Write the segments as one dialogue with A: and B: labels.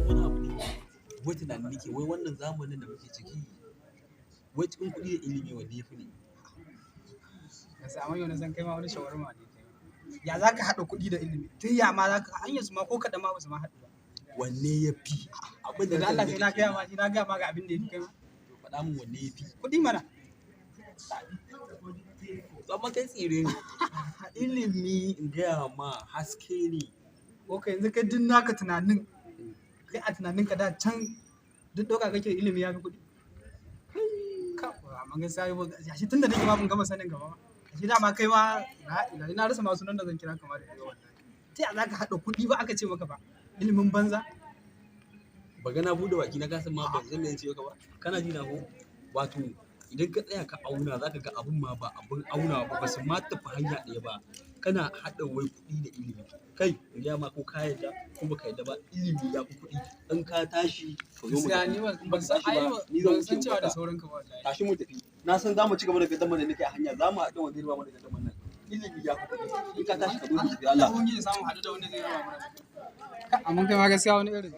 A: Wani abu ne, wai tunani nake, wai wannan zamanin da muke ciki, wai cikin kuɗi da ilimi wanne yafi ne?
B: Ka samu yau na san kai ma wani shawarma ne kai. Ya za ka haɗa kuɗi da ilimi? Tun ya ma za ka hanyar su ma ko kaɗan ma ba su ma haɗu ba.
A: Wanne ya fi? Abin da
B: Da Allah
A: tambaye
B: sai na
A: ka
B: gaya ma, na gaya ma ga abin da ya fi kai ma.
A: kenan. Faɗa min wanne ya fi.
B: Kuɗi mana.
A: To amma kai tsire ne. Ilimi, in gaya ma, haske ne.
B: Ko kai yanzu kai duk naka tunanin, kai a tunanin ka da can duk ɗauka kake ilimi ya fi kuɗi. Ka amma gaskiya yau shi tunda nake ma ban gama sanin gaba ba. Shi dama kai ma na rasa ma sunan da zan kira kama da kai wallahi. Ta ya za ka haɗa kuɗi ba aka ce maka ba? Ilimin banza.
A: Ba ga na buɗe baki na kasa ma ban san me zan ce maka ba. Kana ji na ko? Wato idan ka tsaya ka auna, za ka ga abun ma ba abun aunawa ba, ba su ma tafi hanya ɗaya ba. Kana haɗa wai kuɗi da ilimi. Kai, in gaya ma, ko ka yarda ko baka yarda ba, ilimi ya fi kuɗi. In ka tashi ka zo mu
B: Gaskiya
A: tafi.
B: ni ban
A: In baka
B: san
A: tashi
B: ai
A: ba, ni zan
B: ban
A: wuce
B: san
A: in
B: cewa da
A: barka.
B: sauran ka ba wallahi.
A: Tashi mu tafi. Na san za mu ci gaba da gaddaman da nake a hanya, za mu haɗu wanda zai raba mana gaddaman nan. Ilimi ya fi kuɗi. In ka tashi ka zo mu tafi, Allah.
B: Allah ubangiji ya samu haɗu da wanda zai raba mana. Amma kai ma gaskiya wani irin.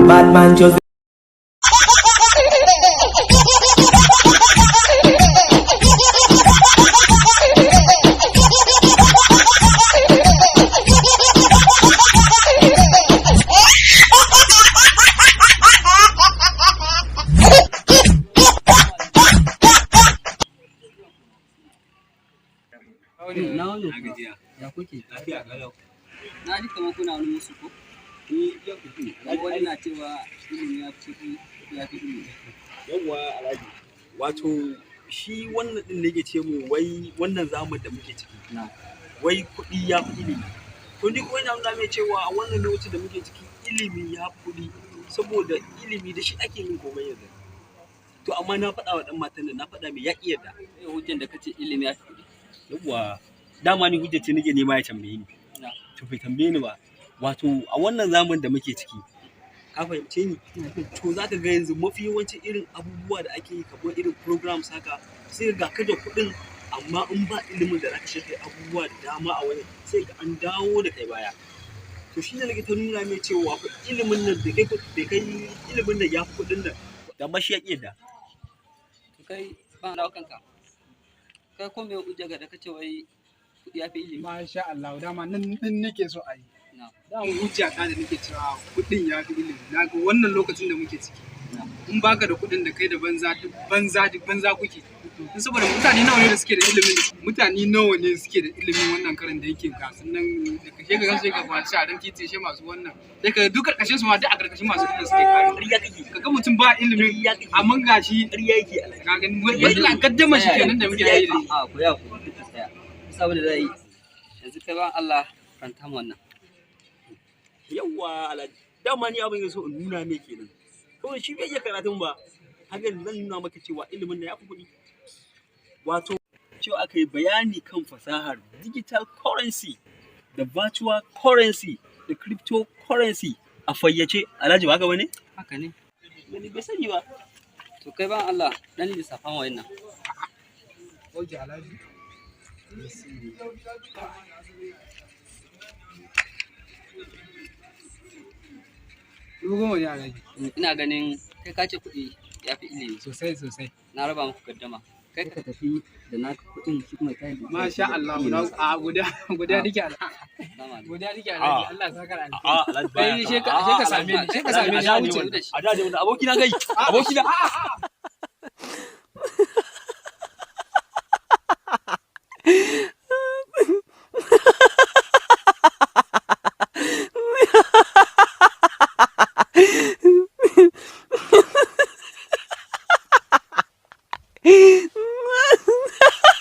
C: Bad man just
D: Na wani.
A: Na gajiya.
D: Ya kuke?
A: Lafiya kalau.
D: Na ji kamar kuna wani musu ko?
A: Ni ya kuɗi.
D: Kamar wani na cewa ilimi ya fi kuɗi, ya fi ilimi.
A: Yawwa Alhaji. Wato shi wannan din ne yake ce mu wai wannan zamanin da muke ciki.
D: Na.
A: Wai kuɗi ya fi ilimi. To ni kuma ina nuna mai cewa a wannan lokacin da muke ciki ilimi ya fi kuɗi, saboda ilimi da shi ake yin komai yanzu. To amma na faɗa wa ɗan matan nan, na faɗa mai, ya ƙi yarda.
D: Me hujjan da kace ilimi ya fi kuɗi?
A: Yawwa, dama ni hujjar ce nake nema ya tambaye ni.
D: Na.
A: To bai tambaye ni ba. Wato a wannan zamanin da muke ciki, ka fahimce ni? To za ka ga yanzu mafi yawancin irin abubuwa da ake yi, kamar irin programs haka, sai ga ka da kuɗin, amma in ba ilimin da za ka shirya abubuwa da dama a wajen, sai ga an dawo da kai baya. To shi ne nake ta nuna mai cewa fa ilimin nan bai kai, ilimin nan ya fi kuɗin nan. Amma shi ya ƙi yarda.
D: To kai ba na kanka. Kai ko me hujja ga da kace wai kuɗi ya fi ilimi?
B: Masha Allah, dama nan din nake so a yi.
D: Na.
B: Dama hujja ta da nake cewa kuɗin ya fi ilimi. Na ga wannan lokacin da muke ciki.
D: Na.
B: In baka da kuɗin, da kai da banza duk banza, duk banza kuke. In saboda mutane nawa ne da suke da ilimin, mutane nawa ne suke da ilimin wannan karan da yake ga nan da kashe ga sai ga masu sharan titi sai masu wannan. Sai ka duk karkashin su ma duk a karkashin masu ilimin suke kare.
A: Ƙarya kake.
B: Kaga mutum ba ilimin
A: Ƙarya kake.
B: amma gashi
A: Ƙarya yake, Alhaji.
B: ka gani wannan gaddama shi kenan da muke yi da shi.
D: A ku ya ku duk ku tsaya. Kusa abin da za a yi. Yanzu kai ba Allah karanta mu wannan.
A: Yawwa Alhaji, dama ni abin so in nuna mai kenan. Kawai shi bai iya karatun ba. Haka zan nuna maka cewa ilimin nan ya fi kuɗi. Wato cewa aka yi bayani kan fasahar digital currency da virtual currency da cryptocurrency a fayyace. Alhaji, ba haka bane?
D: Haka ne.
A: Wani bai sani ba.
D: To kai ba Allah dan lissafa mu wannan.
B: Okay, Alhaji. 10,000 ne, Alhaji.
D: Ina ganin kai ka ce kuɗi ya fi ilimi.
B: Sosai sosai.
D: Na raba muku gaddama. Kai ka tafi da naka kuɗin, shi kuma kai da
B: Masha Allah, na a guda guda nake, Alhaji.
D: Assalamu alaikum.
B: Godiya nake, Alhaji. Allah ya saka alheri.
A: A Alhaji baya.
B: Kai sai ka same ni, sai ka same ni na wuce.
A: A da abokina, kai abokina.